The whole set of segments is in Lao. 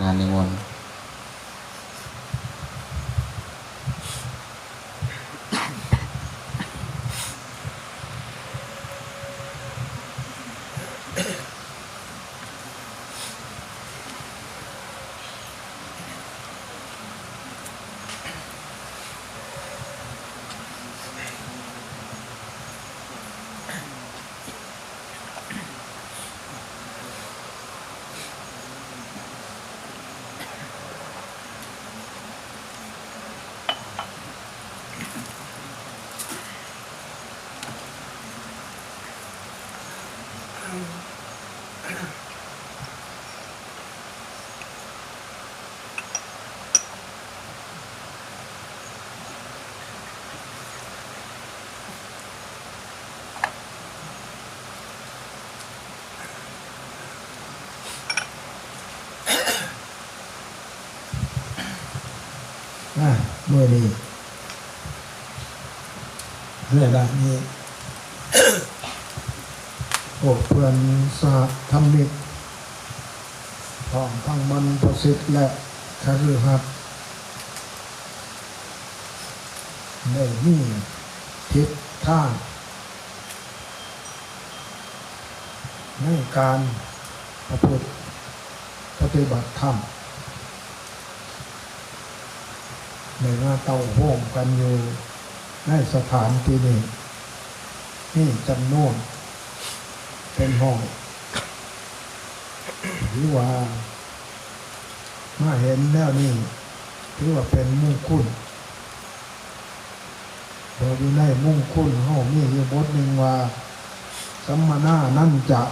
ອາ ນິມົນ. ອາ ມື້ນີ້ ເວລານີ້ ພວກເພື່ອນສະຫະທຳມິກ ພ້ອມທັງບັນພະສິດ ແລະ ຄະລືຫັດ ໄດ້ມີທິດທາງ ໃນການປະພຶດປະຕິບັດທຳ ໄດ້ມາເຕົ້າໂຮມກັນຢູ່ໃນສະຖານທີ່ນີ້ ມີຈຳນວນເປັນຮ້ອຍ ຫຼືວ່າມາເຫັນແນວນີ້ ຖືວ່າເປັນມຸງຄຸນ. ເພາະຢູ່ໃນມຸງຄຸນເຮົາມີຢູ່ບົດໜຶ່ງວ່າ ສຳມະນານັນຈະ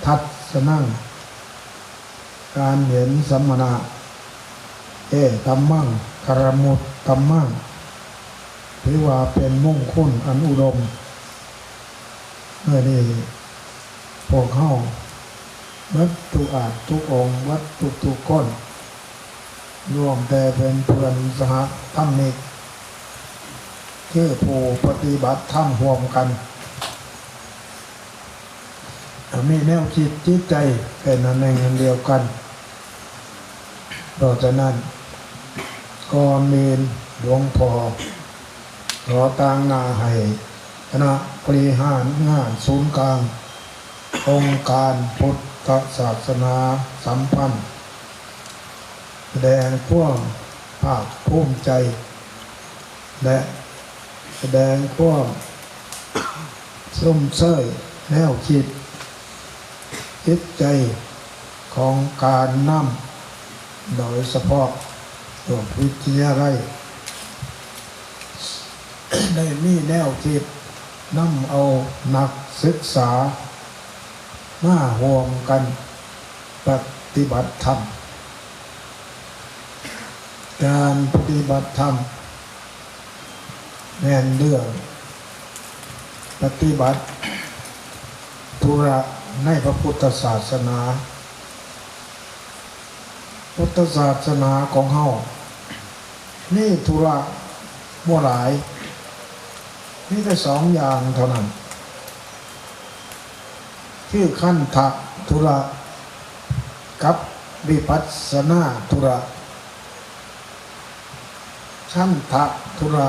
ທັດສະນັງ ການເຫັນສຳມະນະ ເອຕັມມັງ ຄາລະມຸດຕັມມັງ ຖືວ່າເປັນມຸງຄຸນອັນອຸດົມ. ເມື່ອນີ້ພວກເຮົາເບິດທຸກອາດທຸກອົງ ເບິດທຸກໆຄົນ ລວມແຕ່ເປັນເພື່ອນສະຫະທຳມິກ ຄືຜູ້ປະຕິບັດທຳຮ່ວມກັນ ມີແນວຄິດຈິດໃຈເປັນອັນໜຶ່ງອັນດຽວກັນ. ເພາະສະນັ້ນ ກ່ອນອື່ນ ຫຼວງພໍ່ຂໍຕາງໜ້າໃຫ້ຄະນະບໍລິຫານງານສູນກາງ ອົງການພຸດທະສາສະໜາສຳພັນ ສະແດງຄວາມພາກພູມໃຈ ແລະ ສະແດງຄວາມຊົມເຊີຍແນວຄິດຈິດໃຈຂອງການນຳ ໂດຍສະເພາະພວກວິທະຍາໄລ ໄດ້ມີແນວຄິດນຳເອົານັກສຶກສາມາຮ່ວມກັນປະຕິບັດທຳ. ການປະຕິບັດທຳແມ່ນເລື່ອງປະຕິບັດທຸລະໃນພະພຸດທະສາສະໜາ. ພຸດທະສາສະໜາຂອງເຮົາມີທຸລະບໍ່ຫຼາຍ, ມີແຕ່ສອງຢ່າງເທົ່ານັ້ນ ຄືຄັນທະທຸລະກັບວິປັດສະນາທຸລະ. ຄັນທະທຸລະ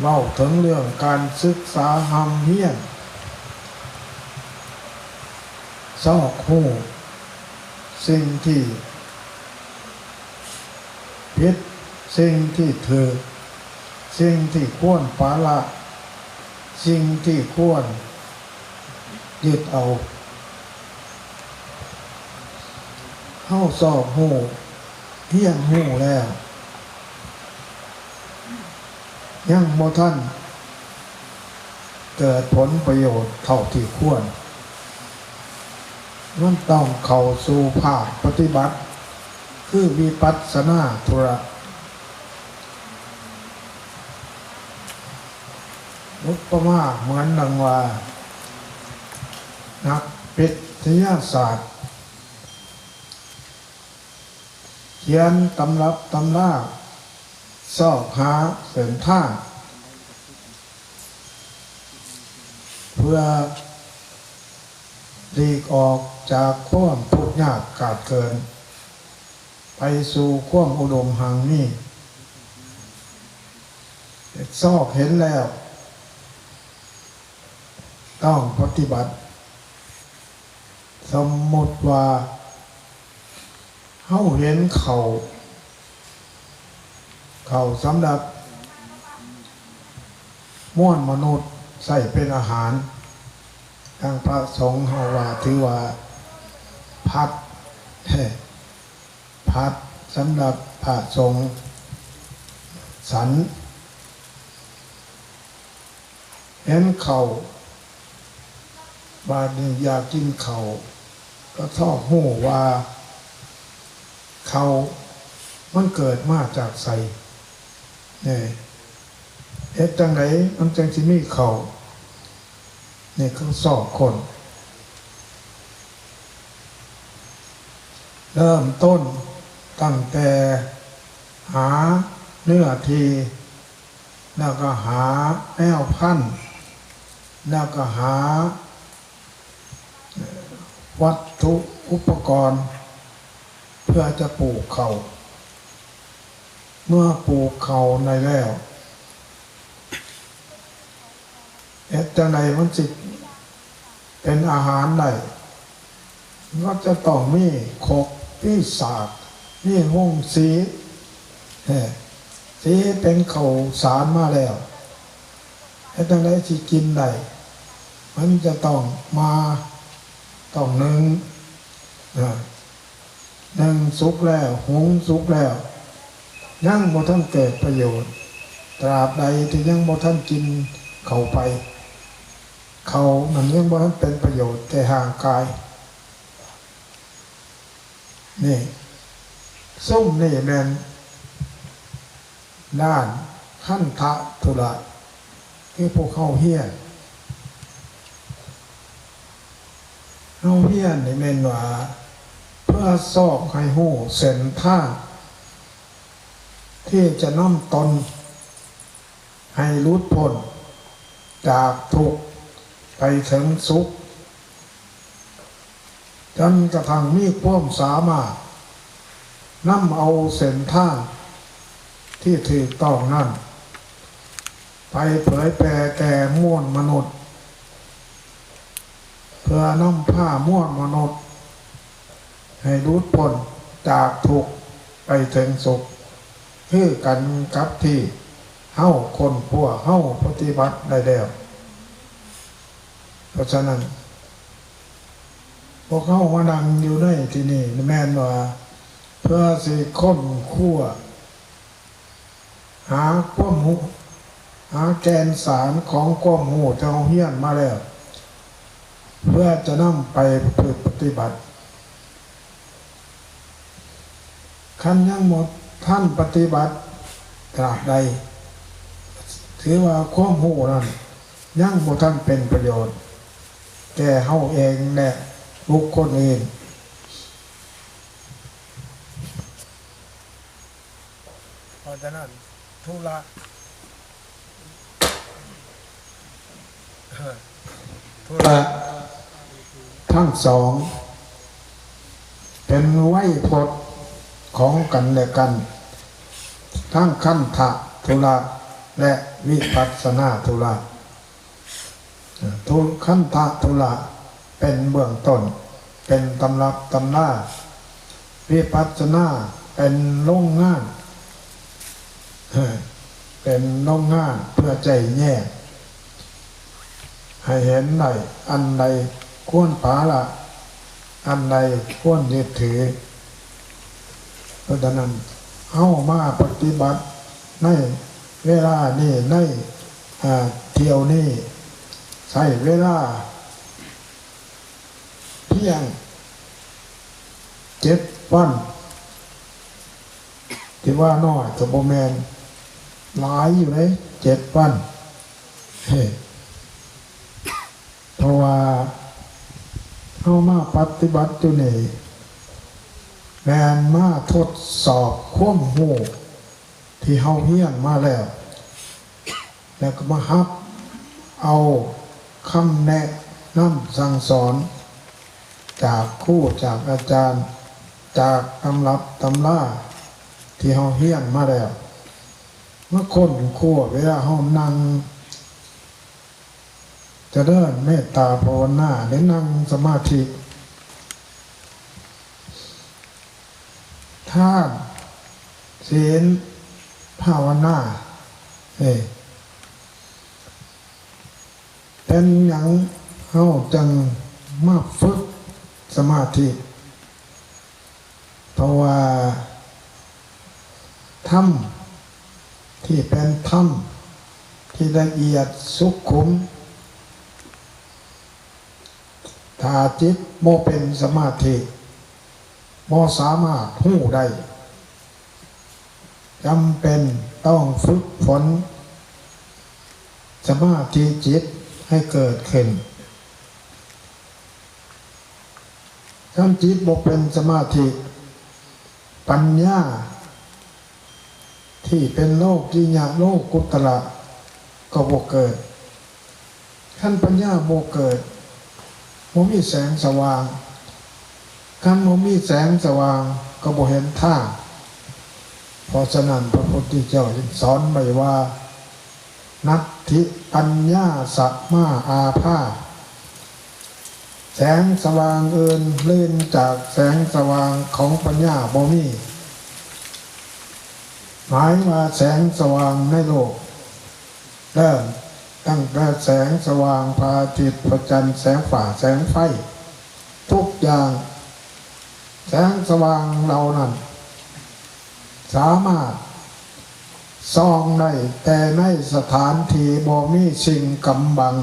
ເວົ້າເຖິງເລື່ອງການສຶກສາຮ່ຳຮຽນ ຊອກຮູ້ສິ່ງທີ່ຜິດ, ສິ່ງທີ່ຖືກ, ສິ່ງທີ່ຄວນປະລະ, ສິ່ງທີ່ຄວນຍຶດເອົາ. ເຮົາຊອກຮູ້, ຮຽນຮູ້ແລ້ວ ຍັງບໍ່ທັນເກີດຜົນປະໂຫຍດເທົ່າທີ່ຄວນ. ມັນຕ້ອງເຂົ້າສູ່ພາກປະຕິບັດ ຄືວິປັດສະນາທຸລະ. ອຸປະມາເໝືອນດັ່ງວ່າ ນັກວິທະຍາສາດ ຂຽນຕຳລັບຕຳລາ ຊອກຫາເສັ້ນທາງ ເພື່ອຫຼີກອອກຈາກຄວາມທຸກຍາກກາດເກີນ. ໄປສູ່ຄວາມອຸດົມຮັ່ງມີ. ຊອກເຫັນແລ້ວ ຕ້ອງປະຕິບັດ. ສົມມຸດວ່າເຮົາເຫັນເຂົ້າ, ເຂົ້າສຳລັບມວນມະນຸດໃຊ້ເປັນອາຫານ, ທາງພະສົງເຮົາວ່າ ຖືວ່າພັດ, ພັດສຳລັບພະສົງສັນ. ເຫັນເຂົ້າ, ບາດນີ້ຢາກກິນເຂົ້າ, ກໍຊອກຮູ້ວ່າເຂົ້າມັນເກີດມາຈາກໃສ, ເອີ ເຮັດຈັ່ງໃດມັນຈັ່ງຊິມີເຂົ້າ? ນີ້ຄືຊອກຄົ້ນ. ເລີ່ມຕົ້ນຕັ້ງແຕ່ຫາເນື້ອທີ່, ແລ້ວກໍຫາແນວພັນ, ແລ້ວກໍຫາວັດຖຸອຸປະກອນເພື່ອຈະປູກເຂົ້າ. ເມື່ອປູກເຂົ້າໄດ້ແລ້ວ ເຮັດຈັ່ງໃດມັນຊິເປັນອາຫານໄດ້? ມັນຈະຕ້ອງມີຄົກ, ມີສາກ, ມີໂຮງສີ, ເອີ ສີເປັນເຂົ້າສານມາແລ້ວ ເຮັດຈັ່ງໃດຊິກິນໄດ້? ມັນຈະຕ້ອງມາ, ຕ້ອງໜຶ້ງ, ເອີ ໜຶ້ງສຸກແລ້ວ, ຫຸງສຸກແລ້ວ, ຍັງບໍ່ທັນເກີດປະໂຫຍດ. ຕາບໃດທີ່ຍັງບໍ່ທັນກິນເຂົ້າໄປ, ເຂົ້ານັ້ນຍັງບໍ່ທັນເປັນປະໂຫຍດແກ່ຮ່າງກາຍ. ນີ້, ຊຸມນີ້ແມ່ນດ້ານຄັນທະທຸລະ ຄືພວກເຮົາຮຽນ. ເຮົາຮຽນນີ້ແມ່ນວ່າເພື່ອຊອກໃຫ້ຮູ້ເສັ້ນທາງທີ່ຈະນຳຕົນໃຫ້ຫຼຸດພົ້ນຈາກທຸກໄປເຖິງສຸກ, ຈົນກະທັ່ງມີຄວາມສາມາດນຳເອົາເສັ້ນທາງທີ່ຖືກຕ້ອງນັ້ນໄປເຜີຍແຜ່ແກ່ມວນມະນຸດ. ເພື່ອນຳພາມວນມະນຸດໃຫ້ຫຼຸດພົ້ນຈາກທຸກໄປເຖິງສຸກ ຄືກັນກັບທີ່ເຮົາຄົ້ນຄວ້າ, ເຮົາປະຕິບັດໄດ້ແລ້ວ. ເພາະສະນັ້ນ, ພວກເຮົາມານັ່ງຢູ່ໃນທີ່ນີ້ແມ່ນວ່າເພື່ອຊິຄົ້ນຄວ້າ ຫາຄວາມຮູ້, ຫາແກ່ນສານຂອງຄວາມຮູ້ທີ່ເຮົາຮຽນມາແລ້ວ ເພື່ອຈະນຳໄປປະພຶດປະຕິບັດ. ຄັນຍັງບໍ່ທັນປະຕິບັດຕາບໃດ, ຖືວ່າຄວາມຮູ້ນັ້ນຍັງບໍ່ທັນເປັນປະໂຫຍດແກ່ເຮົາເອງ ແລະ ບຸກຄົນອື່ນ. ເພາະສະນັ້ນ ທຸລະ ທຸລະທັງສອງເປັນໄວໂພດຂອງກັນແລະກັນ, ທັງຄັນທະທຸລະ ແລະ ວິປັດສະນາທຸລະ. ທຸ ຄັນທະທຸລະເປັນເບື້ອງຕົ້ນ, ເປັນຕຳລັບຕຳລາ, ວິປັດສະນາເປັນໂລງງານ, ເປັນໂລງງານເພື່ອໄຈ້ແຍກໃຫ້ເຫັນໄດ້ ອັນໃດຄວນປະລະ, ອັນໃດຄວນຍຶດຖື. ເພາະສະນັ້ນ ເຮົາມາປະຕິບັດໃນເວລານີ້, ໃນ ອາ ທ່ຽວນີ້ ໃຊ້ເວລາພຽງເຈັດວັນ, ທີ່ວ່ານ້ອຍກໍບໍ່ແມ່ນ, ຫຼາຍຢູ່ເດ້ ເຈັດວັນ. ເພາະວ່າເຮົາມາປະຕິບັດຢູ່ນີ້ ແມ່ນມາທົດສອບຄວາມຮູ້ທີ່ເຮົາຮຽນມາແລ້ວ, ແລ້ວກໍມາຮັບເອົາຄຳແນະນຳສັ່ງສອນຈາກຄູຈາກອາຈານ ຈາກຕຳລັບຕຳລາທີ່ເຮົາຮຽນມາແລ້ວ ມາຄົ້ນຄວ້າເວລາເຮົານັ່ງຈະເລີນເມດຕາພາວະນາ ຫຼື ນັ່ງສະມາທິ ທານ ສິນ ພາວະນາ ເອີ ເປັນຫຍັງເຮົາຈຶ່ງມາຝຶກສະມາທິ? ເພາະວ່າທຳທີ່ເປັນທຳທີ່ລະອຽດສຸກຂຸມ ຖ້າຈິດບໍ່ເປັນສະມາທິ ບໍ່ສາມາດຮູ້ໄດ້ ຈຳເປັນຕ້ອງຝຶກຝົນສະມາທິຈິດໃຫ້ເກີດຂຶ້ນ. ຄັນຈິດບໍ່ເປັນສະມາທິ, ປັນຍາທີ່ເປັນໂລກິຍະໂລກຸດຕະລະກໍບໍ່ເກີດ. ຄັນປັນຍາບໍ່ເກີດ, ບໍ່ມີແສງສະຫວ່າງ. ຄັນບໍ່ມີແສງສະຫວ່າງ, ກໍບໍ່ເຫັນທາງ. ເພາະສະນັ້ນ, ພະພຸດທະເຈົ້າຈຶ່ງສອນໄວ້ວ່າ, ນັດຖິປັນຍາສະມາອາພາ. ແສງສະຫວ່າງອື່ນເລີນຈາກແສງສະຫວ່າງຂອງປັນຍາບໍ່ມີ. ໝາຍວ່າແສງສະຫວ່າງໃນໂລກ ເລີ່ມຕັ້ງແຕ່ແສງສະຫວ່າງພະອາທິດ, ພະຈັນ, ແສງຟ້າ, ແສງໄຟ, ທຸກຢ່າງ ແສງສະຫວ່າງເຫຼົ່ານັ້ນ ສາມາດສ່ອງໄດ້ແຕ່ໃນສະຖານທີ່ບໍ່ມີສິ່ງກຳບັງ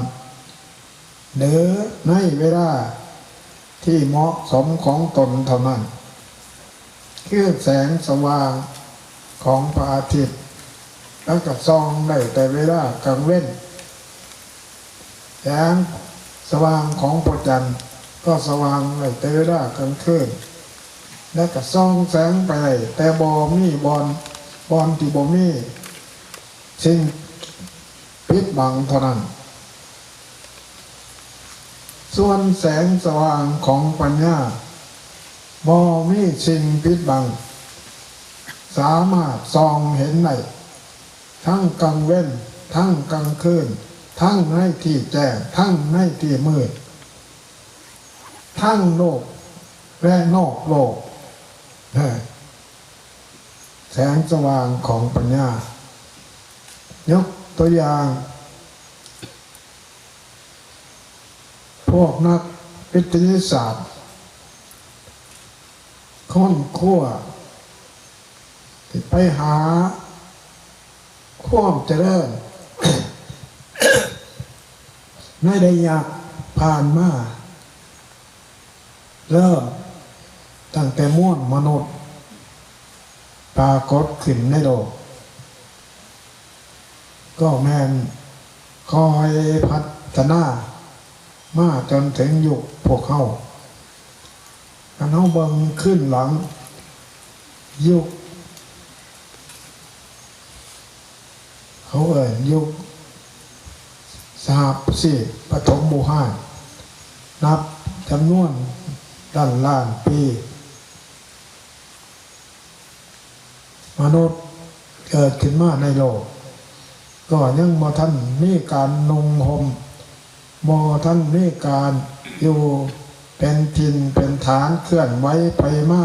ຫຼື ໃນເວລາທີ່ເໝາະສົມຂອງຕົນເທົ່ານັ້ນ, ຄືແສງສະຫວ່າງຂອງພະອາທິດ, ແລະ ກໍສ່ອງໄດ້ແຕ່ເວລາກາງເວັນ. ແສງສະຫວ່າງຂອງພະຈັນກໍສະຫວ່າງໄດ້ແຕ່ເວລາກາງຄືນ ແລະ ກໍສ່ອງແສງໄປໄດ້ແຕ່ບໍ່ມີບ່ອນ, ບ່ອນທີ່ບໍ່ມີສິ່ງປິດບັງເທົ່ານັ້ນ. ສ່ວນແສງສະຫວ່າງຂອງປັນຍາບໍ່ມີສິ່ງປິດບັງ, ສາມາດສ່ອງເຫັນໄດ້ ທັງກາງເວັນ, ທັງກາງຄືນ, ທັງໃນທີ່ແຈ້ງ, ທັງໃນທີ່ມືດ, ທັງໂລກ ແລະ ນອກໂລກ. ແສງສະຫວ່າງຂອງປັນຍາ. ຍົກຕົວຢ່າງ, ພວກນັກວິທະຍາສາດຄົ້ນຄວ້າ ໄປຫາຄວາມຈະເລີນ ໃນໄລຍະຜ່ານມາ, ເລີ່ມຕັ້ງແຕ່ມວນມະນຸດປາກົດຂຶ້ນໃນໂລກ ກໍແມ່ນຄ່ອຍພັດທະນາມາຈົນເຖິງຍຸກພວກເຮົາ. ຄັນເຮົາເບິ່ງຄືນຫຼັງ ຍຸກ ເຂົາເອີ້ນຍຸກສະຫະປະຊີປະຖົມບູຮານ, ນັບຈຳນວນລ້ານລ້ານປີ ມະນຸດເກີດຂຶ້ນມາໃນໂລກ ກໍຍັງບໍ່ທັນມີການນຸ່ງຫົ່ມ, ບໍ່ທັນມີການຢູ່ເປັນຖິ່ນເປັນຖານ ເຄື່ອນໄຫວໄປມາ.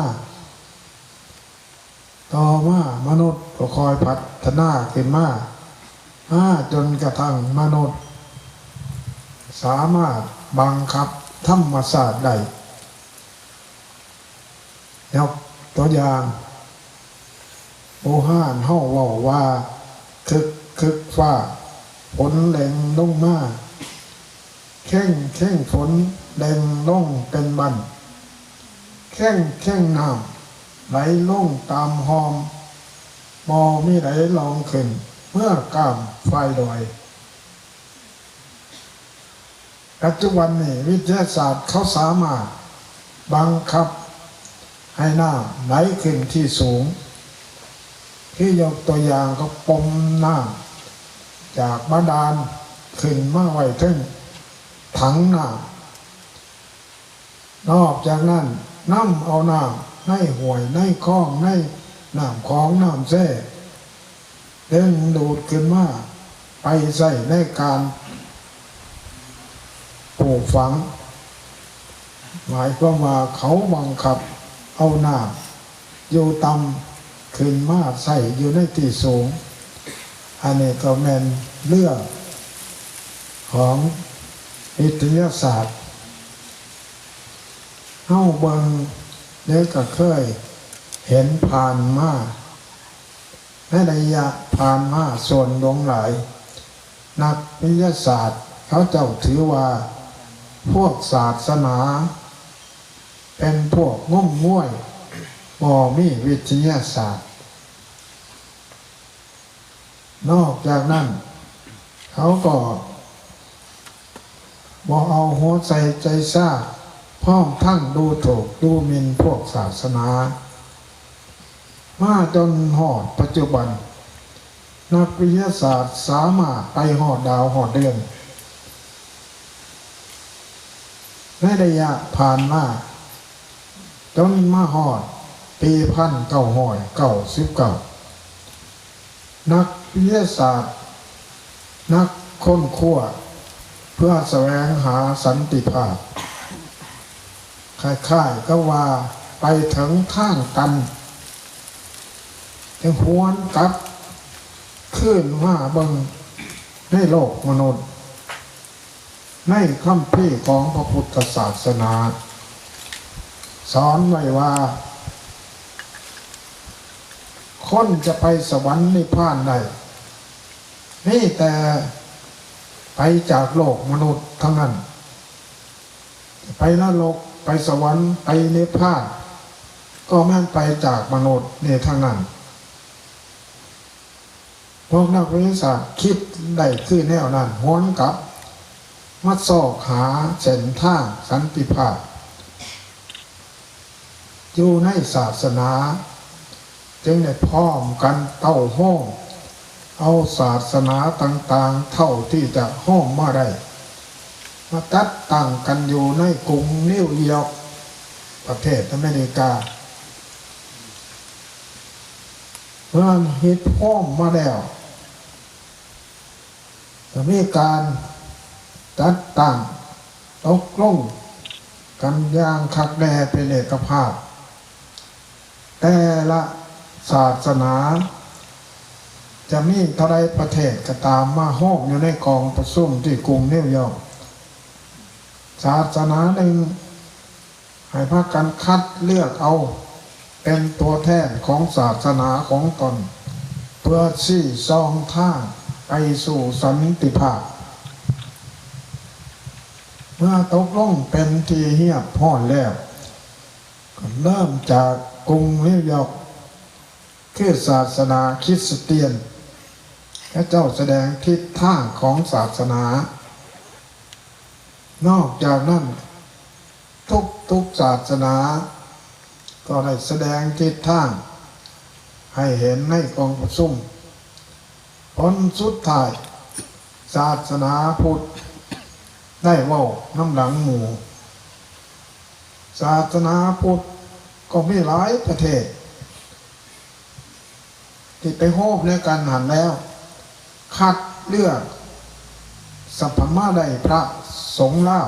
ຕໍ່ມາມະນຸດກໍຄ່ອຍພັດທະນາຂຶ້ນມາ, ມາຈົນກະທັ່ງມະນຸດສາມາດບັງຄັບທຳມະຊາດໄດ້. ຍົກຕົວຢ່າງ, ບູຮານເຮົາເວົ້າວ່າ ຄຶກຄຶກຟ້າ ຝົນເລັ່ງລົງມາ, ເຄັ່ງເຄັ່ງຝົນເລັ່ງລົງເປັນບັ້ນ, ເຄັ່ງເຄັ່ງນ້ຳໄຫຼລົງຕາມຮ່ອມ, ບໍ່ມີໃດລ່ອງຂຶ້ນເມືອກາມຝ່າຍດອຍ. ປັດຈຸບັນນີ້ ວິທະຍາສາດເຂົາສາມາດບັງຄັບໃຫ້ນ້ຳໄຫຼຂຶ້ນທີ່ສູງ, ຄືຍົກຕົວຢ່າງ ເຂົາປົມນ້ຳຈາກບາດານຂຶ້ນມາໄວ້ເທິງຖັງນ້ຳ. ນອກຈາກນັ້ນ, ນຳເອົານ້ຳ ໃນຫ້ວຍ ໃນຄອງ ໃນນ້ຳຂອງ ນ້ຳແຊ ດຶງດູດຂຶ້ນມາໄປໃຊ້ໃນການປູກຝັງ, ໝາຍຄວາມວ່າເຂົາບັງຄັບເອົານ້ຳຢູ່ຕ່ຳຂຶ້ນມາໃຊ້ຢູ່ໃນທີ່ສູງ. ອັນນີ້ກໍແມ່ນເລື່ອງຂອງວິທະຍາສາດ. ເຮົາເບິ່ງ ແລະ ກໍເຄີຍເຫັນຜ່ານມາ ໃນໄລຍະຜ່ານມາ ສ່ວນຫຼວງຫຼາຍ ນັກວິທະຍາສາດເຂົາເຈົ້າຖືວ່າ ພວກສາສະໜາເປັນພວກງົມງວຍ ບໍ່ມີວິທະຍາສາດ. ນອກຈາກນັ້ນ ເຂົາກໍບໍ່ເອົາຫົວໃສ່ໃຈຊາ ພ້ອມທັງດູຖູກດູໝິ່ນພວກສາສະໜາ. ມາຈົນຮອດປັດຈຸບັນ, ນັກວິທະຍາສາດສາມາດໄປຮອດດາວຮອດເດືອນ. ໃນໄລຍະຜ່ານມາ ຈົນມາຮອດປີພັນເກົ້າຮ້ອຍເກົ້າສິບເກົ້າ ນັກວິທະຍາສາດ ນັກຄົ້ນຄວ້າເພື່ອສະແຫວງຫາສັນຕິພາບ ຄ້າຍໆກັບວ່າໄປເຖິງທາງຕັນ ຈຶ່ງຫວນກັບຄືນມາເບິ່ງໃນໂລກມະນຸດ. ໃນຄຳພີຂອງພະພຸດທະສາສະໜາ ສອນໄວ້ວ່າ ຄົນຈະໄປສະຫວັນນິບພານໄດ້ ມີແຕ່ໄປຈາກໂລກມະນຸດເທົ່ານັ້ນ. ໄປນະລົກ ໄປສະຫວັນ ໄປນິບພານ ກໍແມ່ນໄປຈາກມະນຸດນີ້ທັງນັ້ນ. ພວກນັກວິທະຍາສາດຄິດໄດ້ຄືແນວນັ້ນ ຫວນກັບມາຊອກຫາເສັ້ນທາງສັນຕິພາບຢູ່ໃນສາສະໜາ, ຈຶ່ງໄດ້ພ້ອມກັນເຕົ້າໂຮມເອົາສາສະໜາຕ່າງໆເທົ່າທີ່ຈະໂຮມມາໄດ້ ມາຈັດຕັ້ງກັນຢູ່ໃນກຸງນິວຢອກ ປະເທດອາເມລິກາ. ເມື່ອເຮັດພ້ອມມາແລ້ວ ກໍມີການຈັດຕັ້ງ ຕົກລົງກັນຢ່າງຄັກແນ່ເປັນເອກະພາບ. ແຕ່ລະສາສະໜາຈະມີເທົ່າໃດປະເທດກໍຕາມ ມາໂຮມຢູ່ໃນກອງປະຊຸມທີ່ກຸງນິວຢອກ. ສາສະໜາໜຶ່ງ ໃຫ້ພາກັນຄັດເລືອກເອົາເປັນຕົວແທນຂອງສາສະໜາຂອງຕົນ ເພື່ອຊີ້ຊ່ອງທາງໄປສູ່ສັນຕິພາບ. ເມື່ອຕົກລົງເປັນທີ່ຮຽບຮ້ອຍແລ້ວ, ກໍເລີ່ມຈາກກຸງນິວຢອກ ຄືສາສະໜາຄຣິສຕຽນ ເຂົາເຈົ້າສະແດງທິດທາງຂອງສາສະໜາ. ນອກຈາກນັ້ນ, ທຸກໆສາສະໜາກໍໄດ້ສະແດງທິດທາງໃຫ້ເຫັນໃນກອງປະຊຸມ. ຜົນສຸດທ້າຍ, ສາສະໜາພຸດໄດ້ເວົ້ານຳຫຼັງໝູ່. ສາສະໜາພຸດກໍມີຫຼາຍປະເທດ ທີ່ໄປໂຮມໃນກັນຫັ້ນແລ້ວ ຄັດເລືອກສະພະມາໄດ້ພະສົງລາວ,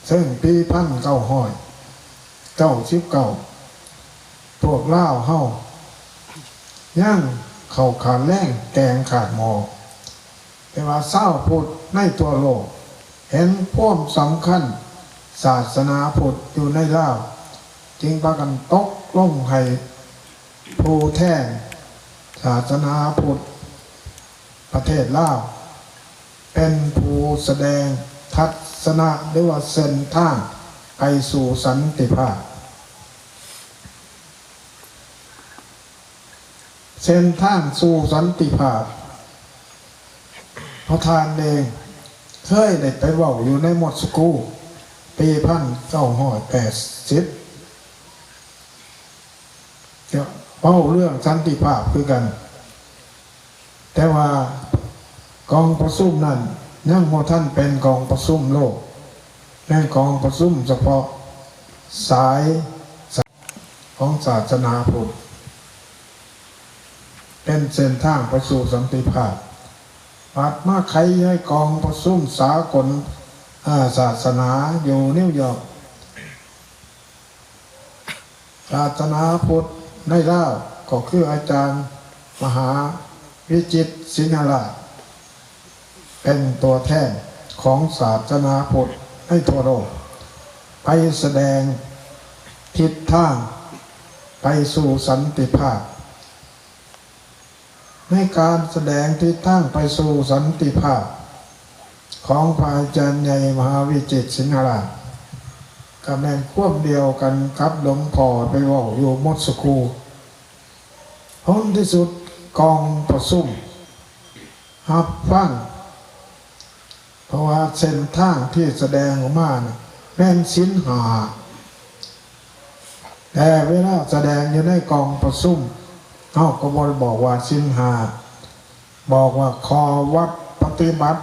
ເຊິ່ງປີພັນເກົ້າຮ້ອຍເກົ້າສິບເກົ້າ ພວກລາວເຮົາຍັງເຂົ້າຂາດແລງແກງຂາດໝໍ້. ແຕ່ວ່າຊາວພຸດໃນທົ່ວໂລກເຫັນຄວາມສຳຄັນສາສະໜາພຸດຢູ່ໃນລາວ, ຈຶ່ງພາກັນຕົກລົງໃຫ້ຜູ້ແທນສາສະໜາພຸດປະເທດລາວ ເປັນຜູ້ສະແດງທັດສະນະ ຫຼືວ່າເສັ້ນທາງໄປສູ່ສັນຕິພາບ. ເສັ້ນທາງສູ່ສັນຕິພາບ ພະທ່ານເອງເຄີຍໄດ້ໄປເວົ້າຢູ່ໃນມົດສະກູ ປີພັນເກົ້າຮ້ອຍແປດສິບ ກະເວົ້າເລື່ອງສັນຕິພາບຄືກັນ. ແຕ່ວ່າກອງປະຊຸມນັ້ນຍັງບໍ່ທັນເປັນກອງປະຊຸມໂລກ, ແມ່ນກອງປະຊຸມສະເພາະ ສາຍຂອງສາສະໜາພຸດ ເປັນເສັ້ນທາງໄປສູ່ສັນຕິພາບ. ບາດມາໄຂໃຫ້ກອງປະຊຸມສາກົນ ເອີ ສາສະໜາຢູ່ນິວຢອກ ສາສະໜາພຸດໃນລາວ ກໍຄືອາຈານມະຫາວິຈິດ ສິງຫະລາດ ເປັນຕົວແທນຂອງສາສະໜາພຸດໃນທົ່ວໂລກ ໄປສະແດງທິດທາງໄປສູ່ສັນຕິພາບ. ໃນການສະແດງທິດທາງໄປສູ່ສັນຕິພາບຂອງພະອາຈານໃຫຍ່ມະຫາວິຈິດ ສິງຫະລາດ ກໍແມ່ນຄວາມດຽວກັນກັບຫຼວງພໍ່ໄປເວົ້າຢູ່ມົດສະກູ. ຜົນທີ່ສຸດ ກອງປະຊຸມຮັບຟັງ ເພາະວ່າເສັ້ນທາງທີ່ສະແດງອອກມານະແມ່ນສິນຫ້າ ແຕ່ເວລາສະແດງຢູ່ໃນກອງປະຊຸມ ເຮົາກໍບໍ່ໄດ້ບອກວ່າສິນຫ້າ ບອກວ່າຂໍ້ວັດປະຕິບັດ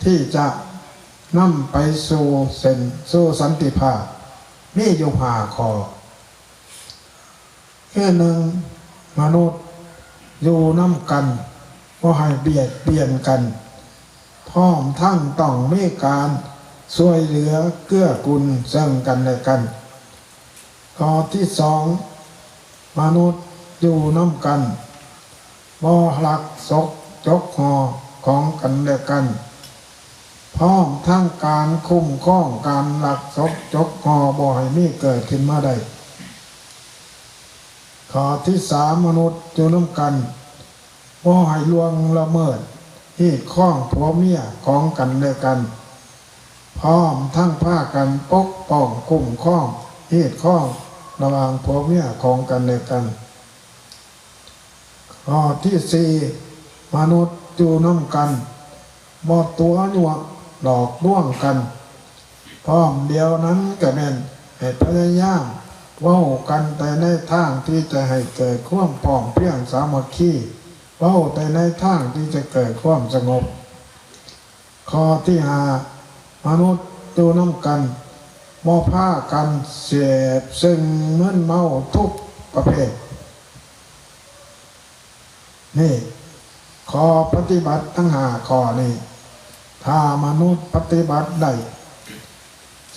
ທີ່ຈະນຳໄປສູ່ເສັ້ນ ສູ່ສັນຕິພາບ ມີຢູ່ຫ້າຂໍ້. ຄືໜຶ່ງ ມະນຸດຢູ່ນຳກັນ ບໍ່ໃຫ້ບຽດບຽນກັນ ພ້ອມທັງຕ້ອງມີການຊ່ວຍເຫຼືອເກື້ອກູນເຊິ່ງກັນແລະກັນ. ຂໍ້ທີສອງ ມະນຸດຢູ່ນຳກັນ ບໍ່ລັກສົກຈົກຫໍ່ຂອງກັນແລະກັນ ພ້ອມທັງການຄຸ້ມຄອງການລັກສົກຈົກຫໍ່ບໍ່ໃຫ້ມີເກີດຂຶ້ນມາໄດ້. ຂໍ້ທີສາມ ມະນຸດຢູ່ນຳກັນ ບໍ່ໃຫ້ລ່ວງລະເມີດຮີດຄອງຜົວເມຍຂອງກັນແລະກັນ ພ້ອມທັງພາກັນປົກປ້ອງຄຸ້ມຄອງຮີດຄອງລະຫວ່າງຜົວເມຍຂອງກັນແລະກັນ. ຂໍ້ທີສີ່ ມະນຸດຢູ່ນຳກັນ ບໍ່ຕົວະຍົວະຫຼອກລວງກັນ ພ້ອມດຽວນັ້ນກະແມ່ນໃຫ້ພະຍາຍາມເວົ້າກັນແຕ່ໃນທາງທີ່ຈະໃຫ້ເກີດຄວາມພ້ອມພຽງສາມັກຄີ ເວົ້າແຕ່ໃນທາງທີ່ຈະເກີດຄວາມສະຫງົບ. ຂໍ້ທີຫ້າ ມະນຸດຢູ່ນຳກັນ ບໍ່ພາກັນເສບເຊິ່ງມຶນເມົາທຸກປະເພດ. ນີ້ ຂໍ້ປະຕິບັດທັງຫ້າຂໍ້ນີ້ ຖ້າມະນຸດປະຕິບັດໄດ້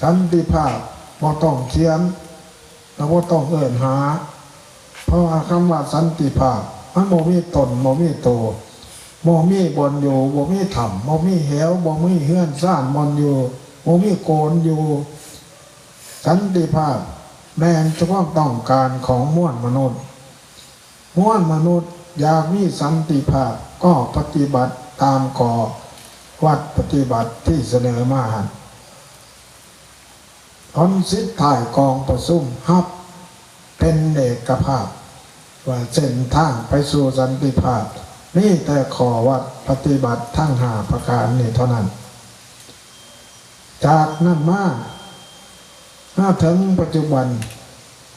ສັນຕິພາບບໍ່ຕ້ອງຂຽນ ແລະ ບໍ່ຕ້ອງເອີ້ນຫາ ເພາະວ່າຄຳວ່າສັນຕິພາບ ມັນບໍ່ມີຕົນ ບໍ່ມີໂຕ ບໍ່ມີບ່ອນຢູ່ ບໍ່ມີຖ້ຳ ບໍ່ມີເຫວ ບໍ່ມີເຮືອນຊານບ່ອນຢູ່ ບໍ່ມີໂກນຢູ່. ສັນຕິພາບແມ່ນຄວາມຕ້ອງການຂອງມວນມະນຸດ. ມວນມະນຸດຢາກມີສັນຕິພາບ ກໍປະຕິບັດຕາມຂໍ້ວັດປະຕິບັດທີ່ສະເໜີມາຫັ້ນ. ຜົນສຸດທ້າຍກອງປະຊຸມຮັບເປັນເອກະພາບ ວ່າເສັ້ນທາງໄປສູ່ສັນຕິພາບ ມີແຕ່ຂໍ້ວັດປະຕິບັດທັງຫ້າປະການນີ້ເທົ່ານັ້ນ. ຈາກນັ້ນມາ ມາເຖິງປັດຈຸບັນ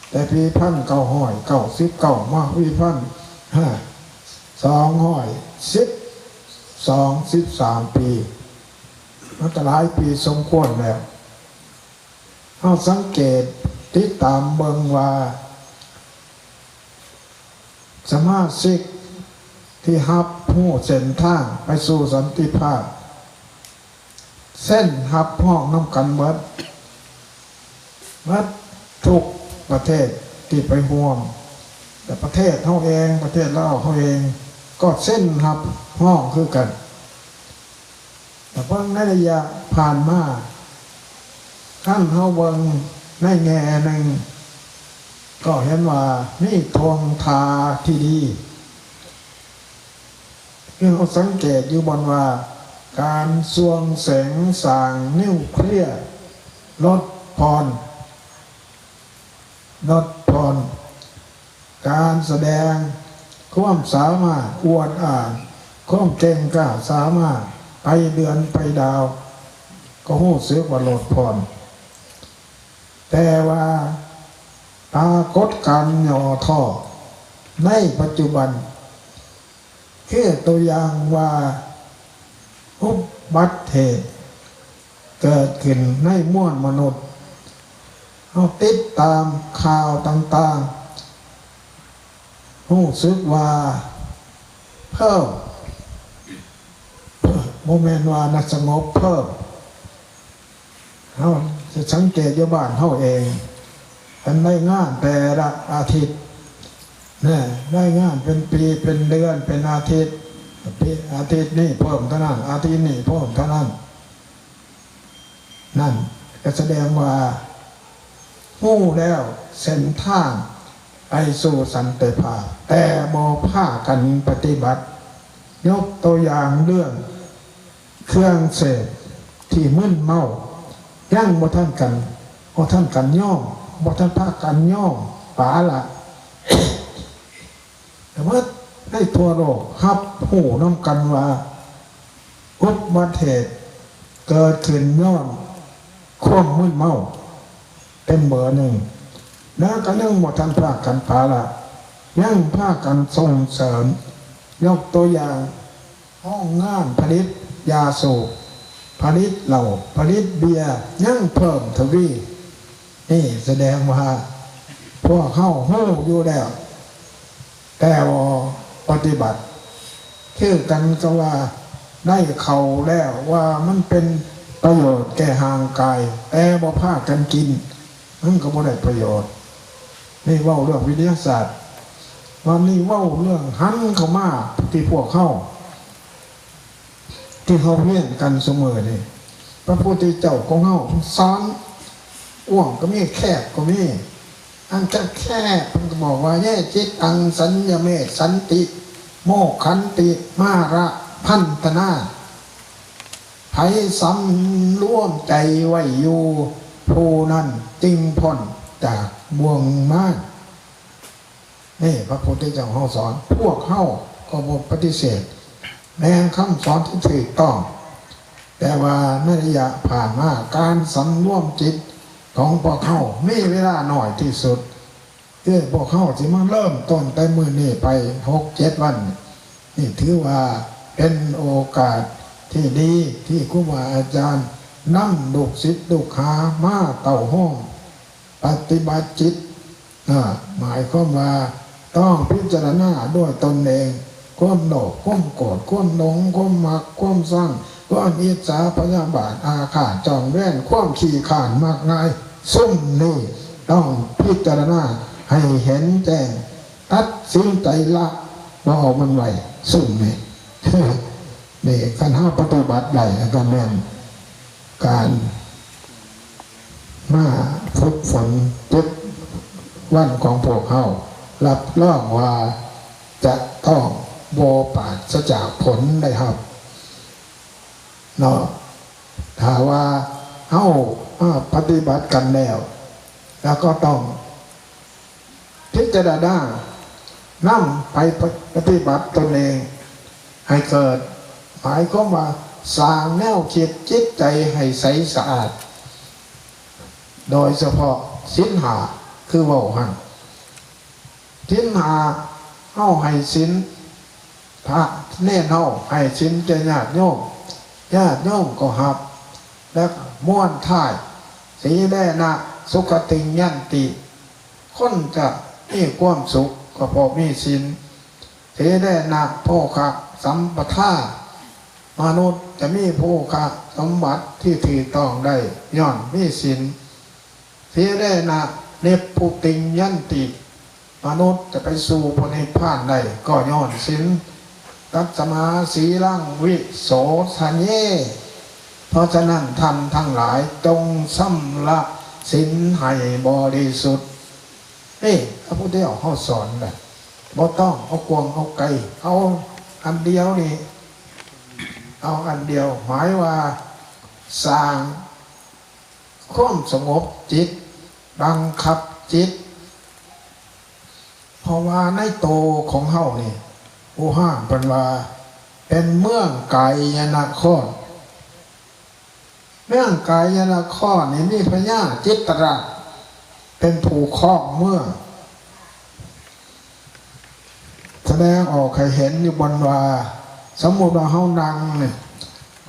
ແຕ່ປີພັນເກົ້າຮ້ອຍເກົ້າສິບເກົ້າ ມາປີພັນ ສອງຮ້ອຍສິບສອງ ສິບສາມປີ ມັນກໍຫຼາຍປີສົມຄວນແລ້ວ. ເຮົາສັງເກດຕິດຕາມເບິ່ງວ່າ ສະມາຊິກທີ່ຮັບຮູ້ເສັ້ນທາງໄປສູ່ສັນຕິພາບ ເຊັນຮັບຮອງນຳກັນເບິດ ເບິດທຸກປະເທດທີ່ໄປຮ່ວມ ແລະ ປະເທດເຮົາເອງ ປະເທດລາວເຮົາເອງ ກໍເຊັນຮັບຮອງຄືກັນ. ແຕ່ເບິ່ງໃນໄລຍະຜ່ານມາ ຄັນເຮົາເບິ່ງໃນແງ່ໜຶ່ງ ກໍເຫັນວ່າມີທ່ວງທ່າທີ່ດີ. ຄືເຮົາສັງເກດຢູ່ບ່ອນວ່າ ການສ່ວງແສງສ້າງນິວເຄລຍ ລົດຜ່ອນ ລົດຜ່ອນ ການສະແດງຄວາມສາມາດອວດອ້າງ ຄວາມເກັ່ງກ້າສາມາດ ໄປເດືອນໄປດາວ ກໍຮູ້ສຶກວ່າລົດຜ່ອນ. ແຕ່ວ່າປາກົດການຫຍໍ້ທໍ້ໃນປັດຈຸບັນ ຄືຕົວຢ່າງວ່າ ອຸບັດເຫດເກີດຂຶ້ນໃນມວນມະນຸດ ເຮົາຕິດຕາມຂ່າວຕ່າງໆ ຮູ້ສຶກວ່າເພີ່ມ ບໍ່ແມ່ນວ່ານະສະຫງົບເພີ່ມ. ເຮົາຈະສັງເກດຢູ່ບ້ານເຮົາເອງ ເພິ່ນລາຍງານແຕ່ລະອາທິດນະ, ລາຍງານເປັນປີ ເປັນເດືອນ ເປັນອາທິດ, ອາທິດນີ້ເພີ່ມເທົ່ານັ້ນ ອາທິດນີ້ເພີ່ມເທົ່ານັ້ນ. ນັ້ນກໍສະແດງວ່າຮູ້ແລ້ວເສັ້ນທາງໄປສູ່ສັນຕິພາບ ແຕ່ບໍ່ພາກັນປະຕິບັດ. ຍົກຕົວຢ່າງເລື່ອງເຄື່ອງເສບທີ່ມຶນເມົາ ຍັງບໍ່ທັນກັນ ບໍ່ທັນກັນຍອມ ບໍ່ທັນພາກັນຍອມປາລະ. ແຕ່ວ່າໃນທົ່ວໂລກຮັບຮູ້ນຳກັນວ່າ ອຸບັດເຫດເກີດຂຶ້ນຍ້ອນຄວາມມຶນເມົາເປັນເບີໜຶ່ງ ແລ້ວກໍຍັງບໍ່ທັນພາກັນປາລະ ຍັງພາກັນສົ່ງເສີມ. ຍົກຕົວຢ່າງ ໂຮງງານຜະລິດຢາສູບ, ຜະລິດເຫຼົ້າ, ຜະລິດເບຍ ຍັງເພີ່ມທະວີ. ນີ້ສະແດງວ່າພວກເຮົາຮູ້ຢູ່ແລ້ວ ແຕ່ບໍ່ປະຕິບັດ. ຄືກັນກັບວ່າໄດ້ເຂົ້າແລ້ວວ່າມັນເປັນປະໂຫຍດແກ່ຮ່າງກາຍ ແຕ່ບໍ່ພາກັນກິນ ມັນກໍບໍ່ໄດ້ປະໂຫຍດ. ນີ້ເວົ້າເລື່ອງວິທະຍາສາດ. ບາດນີ້ເວົ້າເລື່ອງຫັນເຂົ້າມາທີ່ພວກເຮົາ ທີ່ເຮົາຮຽນກັນຊຸມື້ນີ້ ພະພຸດທະເຈົ້າຂອງເຮົາສອນກວ້າງກໍມີ ແຄບກໍມີ. ອັນຈະແຄບເພິ່ນກໍບອກວ່າ ເຍ ຈິດຕັງ ສັນຍະເມ ສັນຕິ ໂມກຂັນຕິ ມາລະພັນທະນາ. ໃຜສຳລວມໃຈໄວ້ຢູ່ ຜູ້ນັ້ນຈຶ່ງພົ້ນຈາກບ່ວງມານ. ນີ້ພະພຸດທະເຈົ້າເຮົາສອນ ພວກເຮົາກໍບໍ່ປະຕິເສດ ແມ່ນຄຳສອນທີ່ຖືກຕ້ອງ, ແຕ່ວ່າໃນໄລຍະຜ່ານມາ ການສຳລວມຈິດຂອງພວກເຮົາມີເວລາໜ້ອຍທີ່ສຸດ. ຄືພວກເຮົາຊິມາເລີ່ມຕົ້ນແຕ່ມື້ນີ້ໄປຫົກເຈັດວັນ ນີ້ຖືວ່າເປັນໂອກາດທີ່ດີ ທີ່ຄູບາອາຈານນຳລູກສິດລູກຫາມາເຕົ້າໂຮມປະຕິບັດຈິດ. ອາ ໝາຍຄວາມວ່າຕ້ອງພິຈາລະນາດ້ວຍຕົນເອງ ຄວາມໂລບ ຄວາມໂກດ ຄວາມຫຼົງ ຄວາມມັກ ຄວາມຊັງ ຄວາມອິດສາ ພະຍາບາດ ອາຄາດ ຈອງແຄ້ນ ຄວາມຂີ້ຄ້ານ ມັກງ່າຍ ຊຸມນີ້ຕ້ອງພິຈາລະນາໃຫ້ເຫັນແຈ້ງ ຕັດສິນໃຈລະ ບໍ່ເອົາມັນໄວ້ ຊຸມນີ້. ນີ້ຄັນເຮົາປະຕິບັດໄດ້ ກໍແມ່ນການມາຝຶກຝົນເຈັດວັນຂອງພວກເຮົາ ຮັບຮອງວ່າຈະຕ້ອງບໍ່ປາສະຈາກຜົນໄດ້ຮັບເນາະ. ຖ້າວ່າເຮົາມາປະຕິບັດກັນແລ້ວ ແລ້ວກໍຕ້ອງ ພິຈາລະນານຳໄປປະຕິບັດຕົນເອງໃຫ້ເກີດ, ໝາຍຄວາມວ່າສ້າງແນວຄິດຈິດໃຈໃຫ້ໃສສະອາດ, ໂດຍສະເພາະສິນຫ້າ ຄືເວົ້າຫັ້ນ. ສິນຫ້າ ເຮົາໃຫ້ສິນ ພະເນນເຮົາໃຫ້ສິນແກ່ຍາດໂຍມ, ຍາດໂຍມກໍຮັບ ແລະ ມ້ວນທ້າຍ ສີເລນະ ສຸຂະຕິງ ຍັນຕິ. ຄົນຈະມີຄວາມສຸກກໍເພາະມີສິນ. ສີເລນະ ໂພຄະ ສຳປະທາ ມະນຸດຈະມີໂພຄະສົມບັດທີ່ຖືກຕ້ອງໄດ້ຍ້ອນມີສິນ. ສີເລນະ ນິບພຸຕິງ ຍັນຕິ ມະນຸດຈະໄປສູ່ພະນິບພານໄດ້ກໍຍ້ອນສິນ. ຕັດສະມາ ສີລັງ ວິໂສຊະເຍ. ເພາະສະນັ້ນທ່ານທັງຫຼາຍ ຈົ່ງຊຳລະສິນໃຫ້ບໍລິສຸດ. ນີ້ ພະພຸດທະເຈົ້າເຮົາສອນນະ, ບໍ່ຕ້ອງເອົາກວ້າງເອົາໄກ, ເອົາອັນດຽວນີ້, ເອົາອັນດຽວ, ໝາຍວ່າສ້າງຄວາມສະຫງົບຈິດ, ບັງຄັບຈິດ. ເພາະວ່າໃນໂຕຂອງເຮົານີ້ ໂອຮານເພິ່ນວ່າເປັນເມືອງກາຍະນະຄອນ. ເມືອງກາຍະນະຄອນນີ້ມີພະຍາຈິດຕະລາດເປັນຜູ້ຄອງເມືອງ. ສະແດງອອກໃຫ້ເຫັນຢູ່ບ່ອນວ່າ ສົມມຸດວ່າເຮົານັ່ງນີ້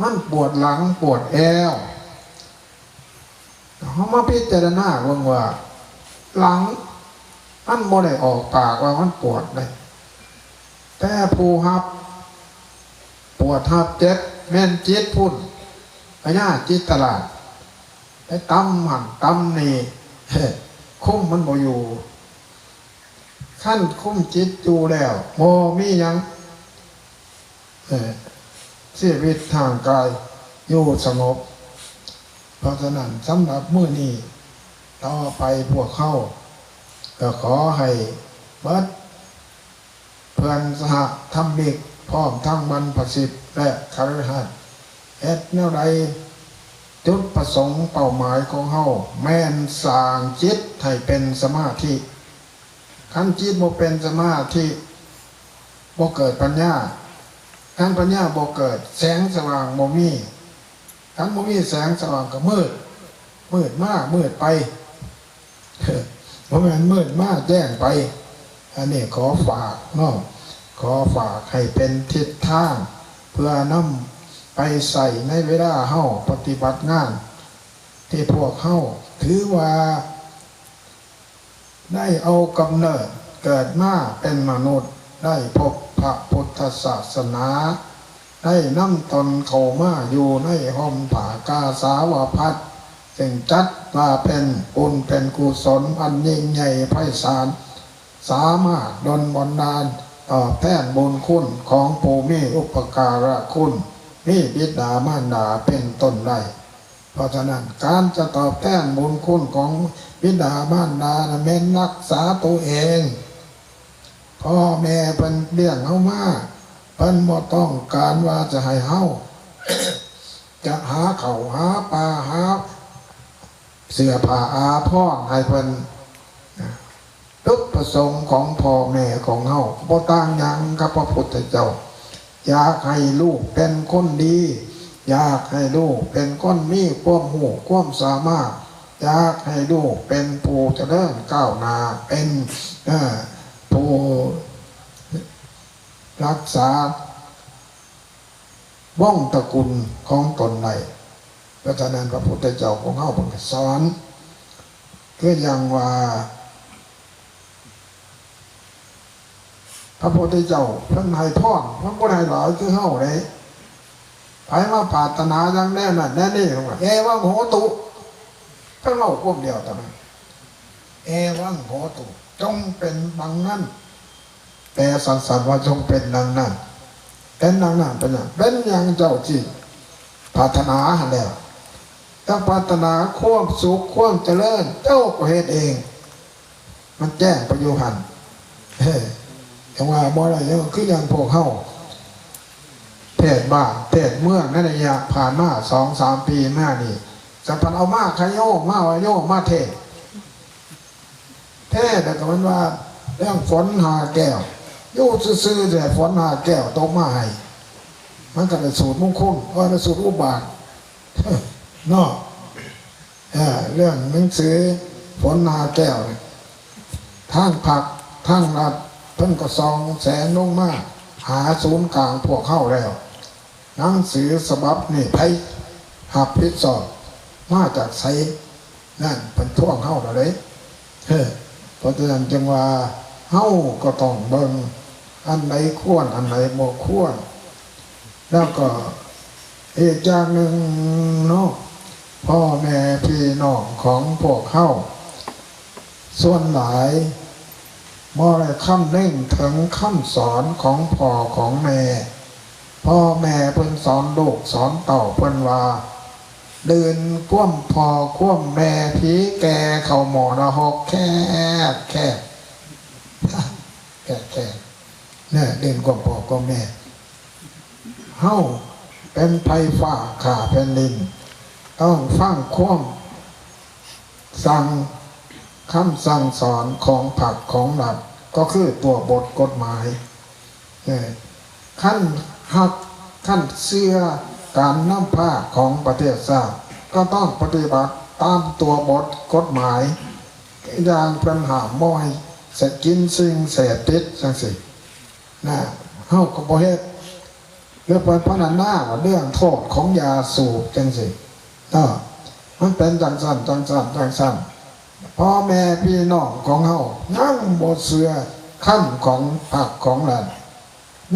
ມັນປວດຫຼັງປວດແອວ. ເຮົາມາພິຈາລະນາເບິ່ງວ່າ ຫຼັງມັນບໍ່ໄດ້ອອກປາກວ່າມັນປວດເດ້ ແຕ່ຜູ້ຮັບປວດຮັບເຈັບແມ່ນຈິດພຸ້ນ ພະຍາດຈິດຕະລາດ ໄປຕຳຫັ້ນຕຳນີ້ ຄຸມມັນບໍ່ຢູ່. ຄັນຄຸມຈິດຢູ່ແລ້ວ ບໍ່ມີຫຍັງ ເອີ ຊີວິດຮ່າງກາຍຢູ່ສະຫງົບ. ເພາະສະນັ້ນ ສຳລັບມື້ນີ້ຕໍ່ໄປພວກເຮົາກໍຂໍໃຫ້ເບິດເພື່ອນສະຫະທຳມິກ ພ້ອມທັງບັນພະສິດ ແລະ ຄະລືຫັດ ເຮັດແນວໃດ ຈຸດປະສົງເປົ້າໝາຍຂອງເຮົາແມ່ນສ້າງຈິດໃຫ້ເປັນສະມາທິ. ຄັນຈິດບໍ່ເປັນສະມາທິ ບໍ່ເກີດປັນຍາ ຄັນປັນຍາບໍ່ເກີດ ແສງສະຫວ່າງບໍ່ມີ ຄັນບໍ່ມີແສງສະຫວ່າງກໍມືດ ມືດມາມືດໄປ ບໍ່ແມ່ນມືດມາແຈ້ງໄປ. ອັນນີ້ຂໍຝາກເນາະ ຂໍຝາກໃຫ້ເປັນທິດທາງ ເພື່ອນຳໄປໃຊ້ໃນເວລາເຮົາປະຕິບັດງານ ທີ່ພວກເຮົາຖືວ່າ ໄດ້ເອົາກຳເນີດເກີດມາເປັນມະນຸດ ໄດ້ພົບພະພຸດທະສາສະໜາ ໄດ້ນຳຕົນເຂົ້າມາຢູ່ໃນຮົ່ມຜ້າກາສາວະພັດ ຊຶ່ງຈັດວ່າເປັນບຸນເປັນກຸສົນອັນຍິ່ງໃຫຍ່ໄພສານ ສາມາດດົນບັນດານຕອບແທນບຸນຄຸນຂອງຜູ້ມີອຸປະກາລະຄຸນ ມີບິດາມານດາເປັນຕົ້ນໄດ້. ເພາະສະນັ້ນ ການຈະຕອບແທນບຸນຄຸນຂອງບິດາມານດານັ້ນແມ່ນຮັກສາຕົວເອງ. ພໍ່ແມ່ເພິ່ນລ້ຽງເຮົາມາ ເພິ່ນບໍ່ຕ້ອງການວ່າຈະໃຫ້ເຮົາ ຈະຫາເຂົ້າຫາປາ ຫາເສື້ອຜ້າອາພອນໃຫ້ເພິ່ນ. ຈຸດປະສົງຂອງພໍ່ແມ່ຂອງເຮົາບໍ່ຕ່າງຫຍັງກັບພະພຸດທະເຈົ້າ. ຢາກໃຫ້ລູກເປັນຄົນດີ, ຢາກໃຫ້ລູກເປັນຄົນມີຄວາມຮູ້ຄວາມສາມາດ, ຢາກໃຫ້ລູກເປັນຜູ້ຈະເລີນກ້າວໜ້າ, ເປັນ ເອີ ຜູ້ຮັກສາວົງຕະກຸນຂອງຕົນໄດ້. ເພາະສະນັ້ນ ພະພຸດທະເຈົ້າຂອງເຮົາເພິ່ນກໍສອນ ຄືຢ່າງວ່າ ພະພຸດທະເຈົ້າເພິ່ນໃຫ້ພອນ ເພິ່ນບໍ່ໄດ້ໃຫ້ຫຼາຍຄືເຮົາເດ້. ໃຜມາປາດຖະໜາຢ່າງແນວນັ້ນແນວນີ້ ເພິ່ນວ່າ ເອວັງໂຫຕຸ ເພິ່ນເວົ້າຄວາມດຽວເທົ່ານັ້ນ ເອວັງໂຫຕຸ ຈົ່ງເປັນດັ່ງນັ້ນ. ແປສັ້ນໆວ່າ ຈົ່ງເປັນດັ່ງນັ້ນ. ເປັນດັ່ງນັ້ນເປັນຫຍັງ? ເປັນຫຍັງເຈົ້າຈຶ່ງປາດຖະໜາຫັ້ນແຫຼ້ວ? ເຈົ້າປາດຖະໜາຄວາມສຸກຄວາມຈະເລີນ ເຈົ້າກໍເຮັດເອງ ມັນແຈ້ງໄປຢູ່ຫັ້ນ. ຈັ່ງວ່າບໍ່ໄດ້ ຄືຢ່າງພວກເຮົາ ເທດບ້ານເທດເມືອງໃນໄລຍະຜ່ານມາສອງສາມປີມານີ້ ສະພັນເອົາມາຂະໂຍມາວະໂຍມາເທດ ແທ້ແລ້ວກໍແມ່ນວ່າເລື່ອງຝົນຫ້າແກ້ວ ຢູ່ຊື່ໆແຕ່ຝົນຫ້າແກ້ວຕົກມາໃຫ້ ມັນກໍໄດ້ສູດມຸງຄຸນ ເອີ ໄດ້ສູດອຸບາດເນາະ. ເອີ ເລື່ອງໜັງສືຝົນຫ້າແກ້ວນີ້ ທາງພັກທາງລັດເພິ່ນກໍສ່ອງແສງລົງມາຫາສູນກາງພວກເຮົາແລ້ວ. ໜັງສືສະບັບນີ້ໃຜຮັບຜິດຊອບ ມາຈາກໃສ? ນັ້ນເພິ່ນທວງເຮົາແລ້ວເດ້. ເອີ ເພາະສະນັ້ນຈຶ່ງວ່າເຮົາກໍຕ້ອງເບິ່ງ ອັນໃດຄວນ ອັນໃດບໍ່ຄວນ. ແລ້ວກໍອີກຢ່າງໜຶ່ງເນາະ ພໍ່ແມ່ພີ່ນ້ອງຂອງພວກເຮົາ ສ່ວນຫຼາຍບໍ່ໄດ້ຄຳນຶງເຖິງຄຳສອນຂອງພໍ່ຂອງແມ່. ພໍ່ແມ່ເພິ່ນສອນລູກສອນເຕົ້າເພິ່ນວ່າ ດື່ມຄວາມພໍ່ຄວາມແມ່ ຜີແກ່ເຂົ້າໝໍ້ນະຮົກແຄບໆ ແຄບໆ ເນາະ ເລື່ອງຄວາມພໍ່ຄວາມແມ່. ເຮົາເປັນໄພຟ້າຂ້າແຜ່ນດິນ ຕ້ອງຟັງຄວາມສັ່ງ ຄຳສັ່ງສອນຂອງພັກຂອງລັດ ກໍຄືຕົວບົດກົດໝາຍ. ເອີ ຄັນຮັກ ຄັນເຊື່ອການນຳພາຂອງປະເທດຊາດ ກໍຕ້ອງປະຕິບັດຕາມຕົວບົດກົດໝາຍ. ຢ່າງເພິ່ນຫ້າມບໍ່ໃຫ້ສະ ກິນສິ່ງເສບຕິດຈັ່ງຊີ້ນະ ເຮົາກໍບໍ່ເຮັດ. ຫຼືເພິ່ນພັນລະນາວ່າເລື່ອງໂທດຂອງຢາສູບຈັ່ງຊີ້ເນາະ. ມັນເປັນຈັ່ງຊັ້ນ ຈັ່ງຊັ້ນ ຈັ່ງຊັ້ນ ພໍ່ແມ່ພີ່ນ້ອງຂອງເຮົາຍັງບໍ່ເຊື່ອຄຳຂອງພັກຂອງລັດ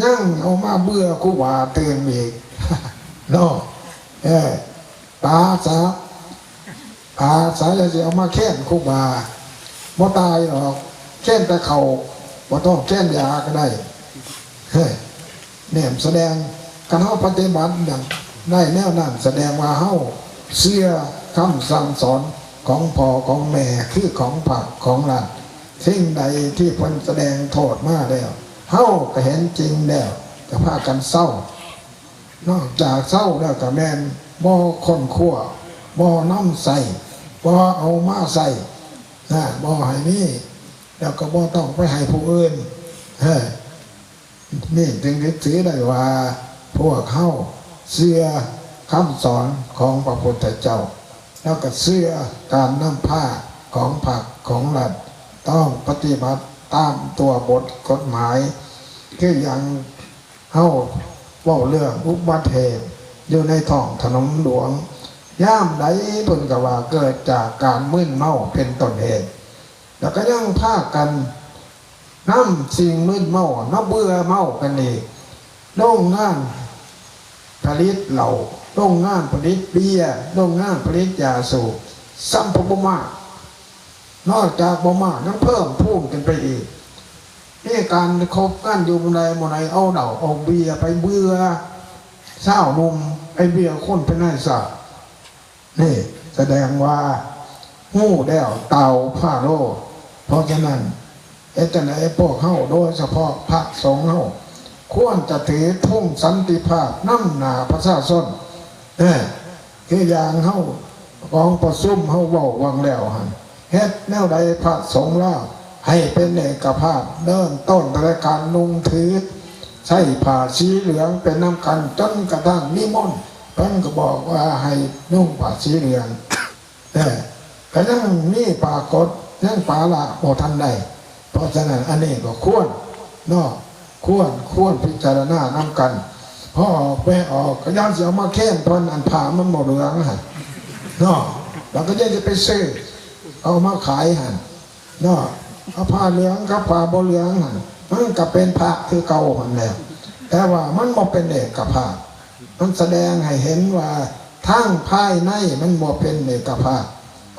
ຍັງເອົາມາເບື່ອຄູບາຕື່ມອີກເນາະ. ເອີ ປາສາ ປາສາ ຢ່າຊິເອົາມາແຄ້ນຄູບາ ບໍ່ຕາຍດອກ ແຄ້ນແຕ່ເຂົ້າ ບໍ່ຕ້ອງແຄ້ນຢາກໍໄດ້. ເອີ ນີ້ສະແດງ ຄັນເຮົາປະຕິບັດຢ່າງໄດ້ແນວນັ້ນ ສະແດງວ່າເຮົາເຊື່ອຄຳສັ່ງສອນຂອງພໍ່ຂອງແມ່ ຄືຂອງພັກຂອງລັດ. ສິ່ງໃດທີ່ເພິ່ນສະແດງໂທດມາແລ້ວ ເຮົາກໍເຫັນຈິງແລ້ວ ກໍພາກັນເຊົາ. ນອກຈາກເຊົາແລ້ວກໍແມ່ນບໍ່ຄົ້ນຄວ້າ ບໍ່ນຳໃຊ້ ບໍ່ເອົາມາໃຊ້ນະ ບໍ່ໃຫ້ມີ ແລ້ວກໍບໍ່ຕ້ອງໄປໃຫ້ຜູ້ອື່ນ. ເອີ ນີ້ຈຶ່ງຖືໄດ້ວ່າ ພວກເຮົາເຊື່ອຄຳສອນຂອງພະພຸດທະເຈົ້າ ແລ້ວກໍເຊື່ອການນຳພາຂອງພັກຂອງລັດ ຕ້ອງປະຕິບັດຕາມຕົວບົດກົດໝາຍ ຄືຢ່າງເຮົາເວົ້າເລື່ອງອຸບັດເຫດຢູ່ໃນທ້ອງຖະໜົນຫຼວງ ຍາມໃດເພິ່ນກໍວ່າເກີດຈາກການມຶນເມົາເປັນຕົ້ນເຫດ ແລ້ວກໍຍັງພາກັນ ນຳສິ່ງມຶນເມົາມາເບື່ອເມົາກັນອີກ. ໂຮງງານຜະລິດເຫຼົ້າ, ໂຮງງານຜະລິດເບຍ, ໂຮງງານຜະລິດຢາສູບ ຊ້ຳບໍ່ມາກ, ນອກຈາກບໍ່ມາກ ຍັງເພີ່ມພູນຂຶ້ນໄປອີກ. ມີການຄົບກັນຢູ່ໝ່ອງໃດໝ່ອງໃດ ເອົາເຫຼົ້າເອົາເບຍໄປເບື່ອຊາວໜຸ່ມ, ໄປເບື່ອຄົນເປັນນາຍຊາດ. ນີ້ສະແດງວ່າຮູ້ແລ້ວຕາວພາໂລ. ເພາະສະນັ້ນ ເຮັດຈັ່ງໃດພວກເຮົາ ໂດຍສະເພາະພະສົງເຮົາ ຄວນຈະຖືທຸງສັນຕິພາບນຳໜ້າປະຊາຊົນ. ເອີ ຄືຢ່າງເຮົາກອງປະຊຸມເຮົາເວົ້າຫວ່າງແລ້ວຫັ້ນ ເຮັດແນວໃດພະສົງລາວໃຫ້ເປັນເອກະພາບ ເລີ່ມຕົ້ນແຕ່ການນຸ່ງຖື ໃຊ້ຜ້າສີເຫຼືອງເປັນນຳກັນ ຈົນກະທັ່ງນິມົນ ເພິ່ນກໍບອກວ່າໃຫ້ນຸ່ງຜ້າສີເຫຼືອງ ເອີ ກໍຍັງມີປາກົດ ຍັງປາລະບໍ່ທັນໄດ້. ເພາະສະນັ້ນ ອັນນີ້ກໍຄວນເນາະ ຄວນ ຄວນພິຈາລະນານຳກັນ. ພໍອອກແມ່ອອກ ກໍຢ່າຊິເອົາມາແຄ້ນເພິ່ນ ອັນຜ້າມັນບໍ່ເຫຼືອງຫັ້ນເນາະ ແລ້ວກໍຢ່າຊິໄປຊື້ເອົາມາຂາຍຫັ້ນ ເນາະ ເອົາຜ້າເຫຼືອງກັບຜ້າບໍ່ເຫຼືອງຫັ້ນ ມັນກໍເປັນພະຄືເກົ່າຫັ້ນແຫຼະ ແຕ່ວ່າມັນບໍ່ເປັນເອກະພາບ. ມັນສະແດງໃຫ້ເຫັນວ່າທາງພາຍໃນມັນບໍ່ເປັນເອກະພາບ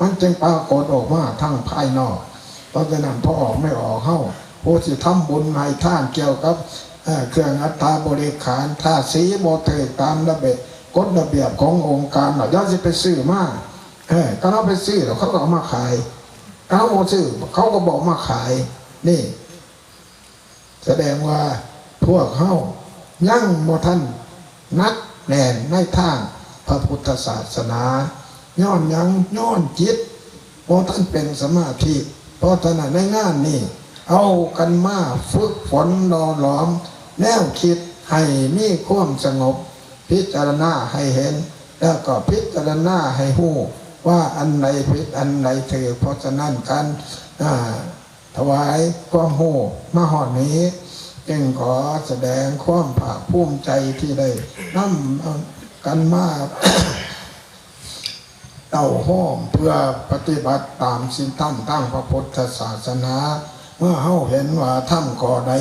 ມັນຈຶ່ງປາກົດອອກມາທາງພາຍນອກ. ເພາະສະນັ້ນ ພໍອອກແມ່ອອກເຮົາ ຜູ້ທີ່ທຳບຸນໃຫ້ທານກ່ຽວກັບ ເອີ ເຄື່ອງອັດຖະບໍລິຂານ ຖ້າສີບໍ່ຖືກຕາມລະບຽບ ກົດລະບຽບຂອງອົງການ ຢ່າຊິໄປຊື້ມາ ເອີ ຄັນເຮົາໄປຊື້ແລ້ວ ເຂົາກໍເອົາມາຂາຍ ຄັນເຮົາບໍ່ຊື້ ເຂົາກໍບໍ່ເອົາມາຂາຍ. ນີ້ສະແດງວ່າພວກເຮົາຍັງບໍ່ທັນໜັກແໜ້ນໃນທາງພະພຸດທະສາສະໜາ. ຍ້ອນຫຍັງ? ຍ້ອນຈິດບໍ່ທັນເປັນສະມາທິ. ເພາະສະນັ້ນ ໃນງານນີ້ ເອົາກັນມາຝຶກຝົນຫຼໍ່ຫຼອມແນວຄິດໃຫ້ມີຄວາມສະຫງົບ, ພິຈາລະນາໃຫ້ເຫັນ ແລ້ວກໍພິຈາລະນາໃຫ້ຮູ້ວ່າອັນໃດຜິດ ອັນໃດຖືກ. ເພາະສະນັ້ນ ການ ອາ ຖວາຍຄວາມຮູ້ມາຮອດນີ້ ຈຶ່ງຂໍສະແດງຄວາມພາກພູມໃຈທີ່ໄດ້ນຳ ເອີ ກັນມາເຕົ້າໂຮມເພື່ອປະຕິບັດຕາມສິນທຳທາງພະພຸດທະສາສະໜາ. ເມື່ອເຮົາເຫັນວ່າທຳຂໍ້ໃດ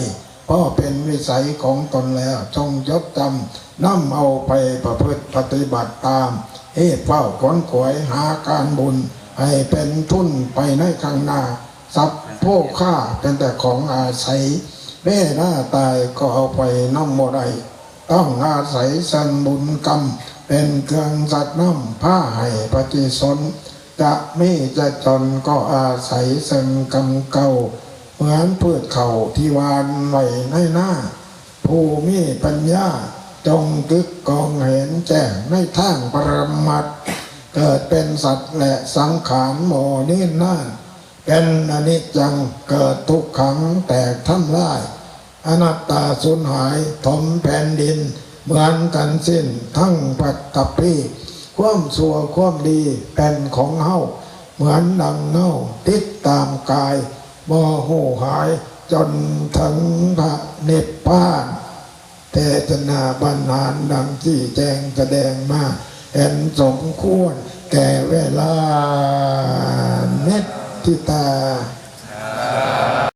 ພໍເປັນວິໄສຂອງຕົນແລ້ວ ຈົ່ງຈົດຈຳນຳເອົາໄປປະພຶດປະຕິບັດຕາມ. ຮີບຟ້າວຂົນຂວາຍຫາການບຸນ ໃຫ້ເປັນທຶນໄປໃນຂ້າງໜ້າ. ຊັບໂພຄາເປັນແຕ່ຂອງອາໄສ, ເວລາຕາຍກໍເອົາໄປນຳບໍ່ໄດ້. ຕ້ອງອາໄສເຊິ່ງບຸນກຳເປັນເຄື່ອງຊັກນຳພາໃຫ້ປະຕິສົນ, ຈະມີຈະຈົນກໍອາໄສເຊິ່ງກຳເກົ່າ ເໝືອນພືດເຂົ້າທີ່ຫວ່ານໄວ້ໃນນາ. ຜູ້ມີປັນຍາຈົ່ງຕຶກກອງເຫັນແຈ້ງໃນທາງປະລະມັດ, ເກີດເປັນສັດແລະສັງຂານບໍ່ຍືນນານ, ເປັນອະນິດຈັງ ເກີດທຸກຂັງແຕກທຳລາຍ, ອະນັດຕາສູນຫາຍ ຖົມແຜ່ນດິນເໝືອນກັນສິ້ນທັງປັດຕະພີ. ຄວາມຊົ່ວຄວາມດີແມ່ນຂອງເຮົາ ເໝືອນດັ່ງເງົາຕິດຕາມກາຍ ບໍ່ຮູ້ຫາຍຈົນເຖິງພະນິບພານ. ເທດສະໜາບັນຫານດັ່ງຊີ້ແຈງສະແດງມາ ເຫັນສົມຄວນແ ແຕ່ເວລາ ເນັດທິຕາ